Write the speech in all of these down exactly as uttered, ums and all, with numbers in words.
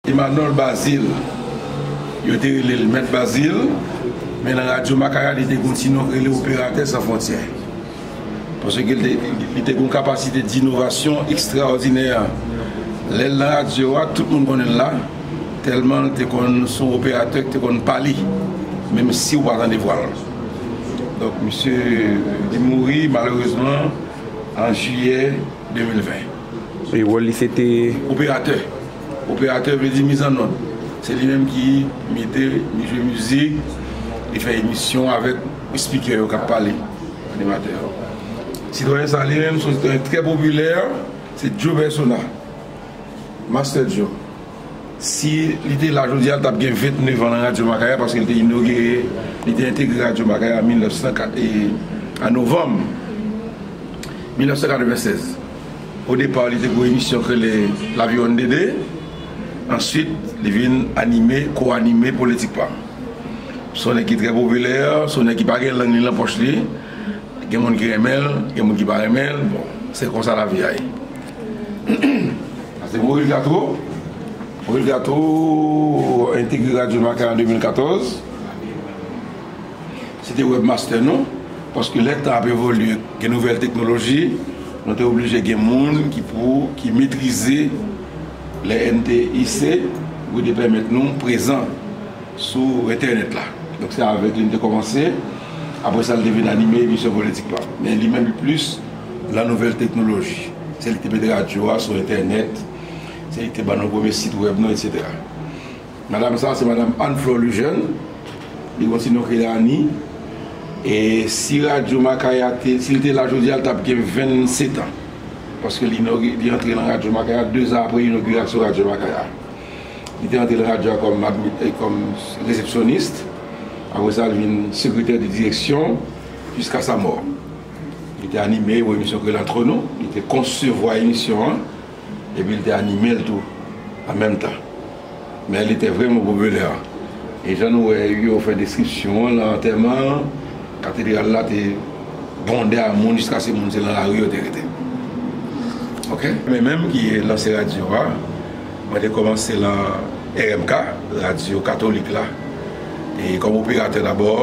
Emmanuel Bazile. Yo te rele l Mèt Bazile, men nan Radyo Makaya, li te gen yon ti non k rele Operatè San Fwontyè. Paske li te, li te gen yon kapasite dinovasyon ekstraòdinè. Lè l nan radyo a, tout moun konnen l la, tèlman l te konn se yon operatè ki te konn pale, menm si w pa tande vwa l. Donk, misye, li mouri, malerezman, an jiyè de mil ven. E wòl li se te? Operatè. Operatè vle di mizannòd. Se li menm ki mete, li jwe mizik, li fè emisyon avèk spikè yo k ap pale, animatè yo. Sitwayen sa li menm, se yon sitwayen trè popilè, se Joe Persona. Master Joe. Si li te la jodi a, li t ap gen vennnev an nan Radyo Makaya, paske li te inogire, li te entegre Radyo Makaya an mil nèf san kat, e, an novanm mil nèf san katrevennsèz. O depa, li te gen yon emisyon k rele Laviwòn Dede. Answit, li vin anime, ko-anime Politik Pa m. Se yon nèg ki trè popilè, se yon nèg ki pa gen lang li nan pòch li. Gen moun ki renmen l, gen moun ki pa renmen l. Bon, se konsa lavi a ye. Sa se Maurice Gateau. Maurice Gateau entegre Radyo Makaya an de mil katòz. Se te webmaster nou, paske lè tan ap evolye, gen nouvèl teknoloji, nou te oblije gen moun ki pou, ki metrize lè N T I C, pou te pèmèt nou prezan sou entènèt la. Donk, se avèk li m te kòmanse. Apre sa, l te vin anime emisyon Politik Pa m. Men li menm, li plis nan nouvèl teknoloji. Se li ki te met radyo a sou entènèt. Se li ki te ban nou premye sit wèb nou, etsetera. Madanm sa, se madanm Anne Fleur Lejeune. Li gen yon ti non k rele Annie. E si Radyo Makaya te, si l te la jodi a, l t ap gen vennsetan. Paske li inogire, li antre nan Radyo Makaya de zan apre inogirasyon Radyo Makaya. Li te antre nan radyo a kòm admi-, eh, kòm resepsyonis. Apre sa, li vin sekretè de direksyon jiska sa mò. Li te anime yon emisyon k rele Entre Nous. Li te konsevwa emisyon an, epi li te anime l tou an menm tan. Men li te vrèman popilè. E jan nou wè yo fè deskripsyon an nan antèman an, katedral la te bonde a moun jiskaske moun se nan lari yo te rete. Oke? Mwen menm ki lanse radyo a, mwen te kòmanse lan R M K, radyo katolik la, e kòm operatè dabò,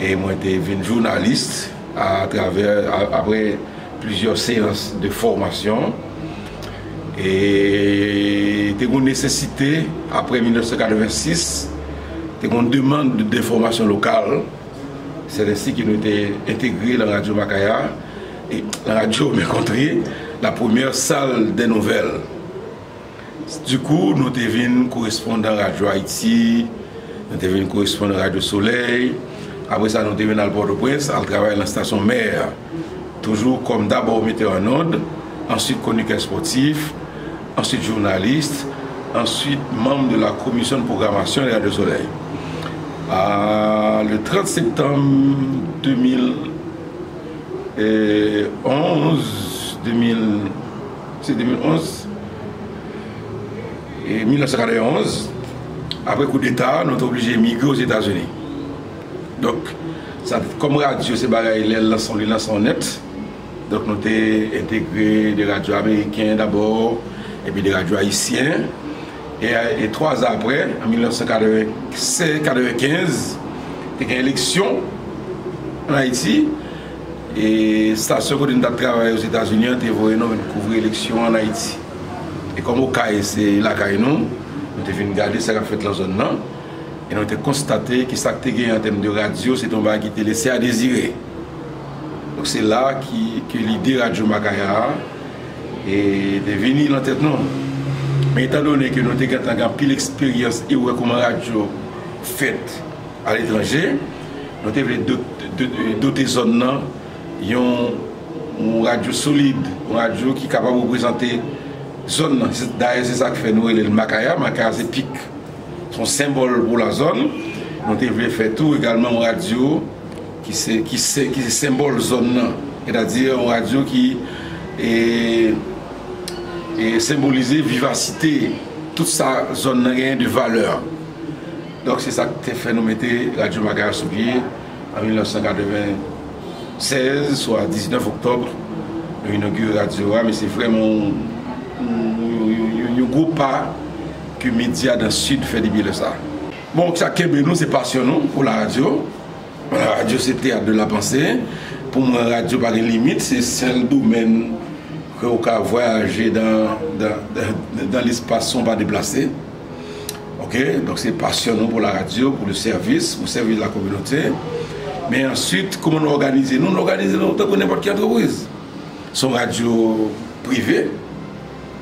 e mwen te vin jounalis atravè, a-, apre plizyè seyans de fòmasyon. E te gen yon nesesite, apre mil nèf san katrevensis, te gen yon demann de, de fòmasyon lokal. Se ensi ke nou te entegre lan Radyo Makaya, e lan radyo men kontre, la première salle des nouvelles. Dikou, nou te vin korespondan Radyo Ayiti, nou te vin korespondan Radyo Solèy. Apre sa, nou te vin al Pòtoprens, al travay lan stasyon Mè, toujou kòm dabò metteur en onde, answit kronikè spòtif, answit jounalis, answit manm de la commission de programmation de Radio Soleil. Ah, le trente septembre deux mille onze, deux mille, se de mil onz, e mil nèf san katrevenonz, apre koudeta, nou te oblije emigre Ozetazini. Donk, sa, kòm radyo, se bagay lè l lanse w, li lanse w nèt. Donk, nou te entegre de radyo ameriken dabò, epi de radyo ayisyen. E, e twa zan apre, an mil nèf san katreven, katrevenkenz, te gen eleksyon ann Ayiti. E estasyon kote n t ap travay Ozetazini an te voye nou vin kouvri eleksyon ann Ayiti. E kòm Okay se lakay nou, nou te vin gade sa k ap fèt lan zòn nan. E nou te konstate ke sa k te genyen an tèm de radyo, se te yon bagay ki te lese a dezire. Donk, se la ki, ke lide Radyo Makaya a, e, te vini lan tèt nou. Men etandone ke nou te gentan gen anpil eksperyans e wè kòman radyo fèt aletranje, nou te vle dot-, dot-, dote zòn nan yon, yon radyo solid, yon radyo ki kapab reprezante zòn nan. Se, dayè, se sa k fè nou rele l Makaya. Makaya se pik, se yon senbòl pou la zòn. Nou te vle fè tou egalman yon radyo ki se, ki se, ki se senbòl zòn nan. Sètadi yon radyo ki, e, e senbolize vivasite, tout sa zòn nan genyen de valè. Donk, se sa k te fè nou mete Radyo Makaya sou pye an mil nèf san katrevennsèz, swa diznèf oktòb, nou inogire radyo a, men se vrèman yon, yon, yon, yon, yon gwo pa Ke medya dan Sid fè depi lè sa. Bon, sa kenbe nou, se pasyon nou pou la radyo. La radyo, se teyat de la panse. Pou mwen, radyo pa gen limit, se sèl domèn ke ou ka vwayaje dan, dan, dan, dan lespas san w pa deplase. Oke? Donk, se pasyon nou pou la radyo, pou le sèvis, pou sèvi la kominote. Men answit, kòman nou òganize nou? Nou òganize nou tankou nenpòt ki antrepriz. Se yon radyo prive,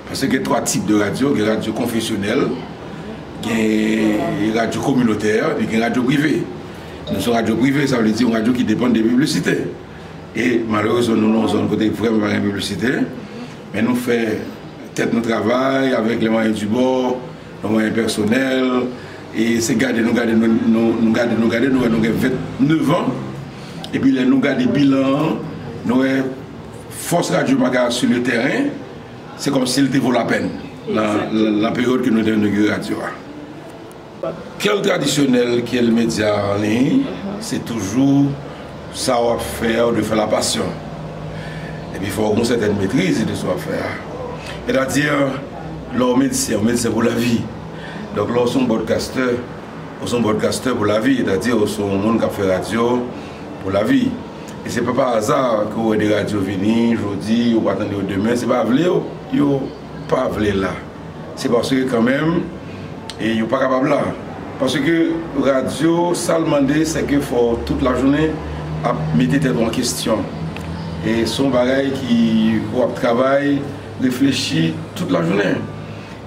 paske gen twa tip de radyo, gen radyo konfesyonèl, gen radyo kominotè, epi gen radyo prive. Nou se yon radyo prive, sa vle di yon radyo ki depann de piblisite. E malerezman, nou nan yon zòn kote vrèman pa gen piblisite, men nou fè tèt nou travay avèk les moyens du bord, nan mwayen pèsonèl, e se gade nou gade nou, nou, nou gade nou gade nou wè nou gen vennèf an, epi lè nou gade bilan an, nou wè fòs Radyo Makaya sou le tèren, se kòmsi l te vo lapèn nan, nan, nan peryòd ke nou te inogire radyo a. Kèl tradisyonèl, kèl medya an liy, se toujou sa w ap fè, ou dwe fè la passion. Epi fò w gen yon sètèn metriz de sa w ap fè a. Sètadi, lè w medsen, w medsen pou lavi. Donk, lè w se yon broadcaster, ou se yon broadcaster pou lavi, sètadi, ou se yon moun k ap fè radyo pou lavi. E se pa pa aza ke w wè de radyo vini jodi, ou pa tande yo demen, se pa vle yo, yo pa vle la. Se paske kanmenm, e yo pa kapab la. Paske radyo, sa l mande, se ke fò w tout lajounen ap mete tèt ou an kesyon. E se yon bagay ki, w ap travay, reflechi tout lajounen.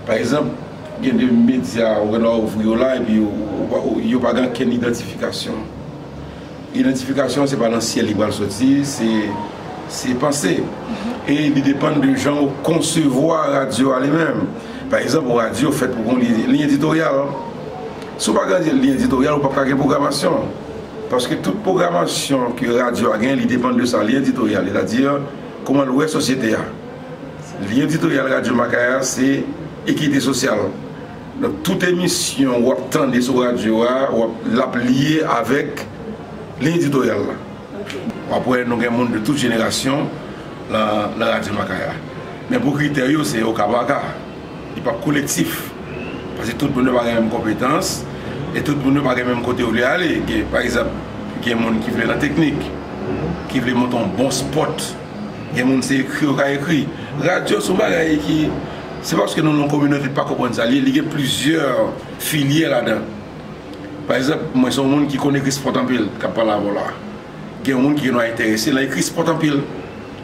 Pa egzanp, gen de medya, ou gen dwa ouvri yo la, epi yo, yo, yo pa gen okenn idantifikasyon. Idantifikasyon, se pa nan syèl li pral soti, se, se panse. E li depann de jan ou konsevwa radyo a li menm. Pa egzanp, yon radyo fèt pou gen yon liy, liy editoryal. Si w pa gen liy editoryal, ou p ap ka gen pwogramasyon. Paske tout pwogramasyon ke radyo a gen, li depann de sa, liy editoryal, sètadi kòman l wè sosyete a. Liy editoryal Radyo Makaya, se ekite sosyal. Donk, tout emisyon w ap tande sou radyo a, w ap, l ap lye avèk liy editoryal la. W ap wè, nou gen moun de tout jenerasyon nan, nan Radyo Makaya. Men pou kritè yo, se o ka pa ka. Li p ap kolektif. Paske tout moun yo pa gen menm konpetans, e tout moun yo pa gen menm kote yo vle ale. Gen, pa egzanp, gen moun ki vle nan teknik, ki vle monte yon bon spot. Gen moun se ekri yo ka ekri. Radyo se yon bagay ki, se paske nou nan yon kominote pa konprann sa l ye, li gen plizyè filyè ladan. Pa egzanp, mwen se yon moun ki konn ekri spòt anpil, k ap pale avè w la. Gen moun ki gen dwa enterese nan ekri spòt anpil.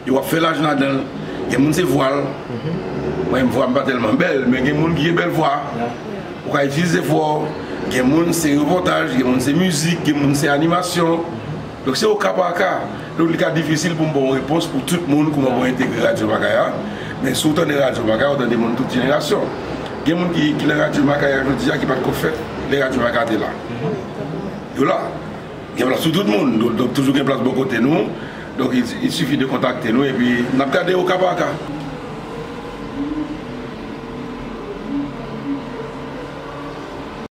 Yo ap fè lajan ladan l. Gen moun se vwa l. Mwen menm vwa m pa tèlman bèl, men gen moun ki gen bèl vwa. Ou ka itilize vwa w. Gen moun se repòtaj, gen moun se mizik, gen moun se animasyon. Donk se o ka pa ka. Donk li ka difisil pou m ba w yon repons pou tout moun kòman pou entegre Radyo Makaya. Men si w tande Radyo Makaya, w tande moun tout jenerasyon. Gen moun ki, ki nan Radyo Makaya jodi a ki pa t ko fèt lè Radyo Makaya te la. Yo la. Gen plas pou tout moun. Donk, donk toujou gen plas bò kote nou. Donk il, il suffit de kontakte nou epi n ap gade o ka pa ka.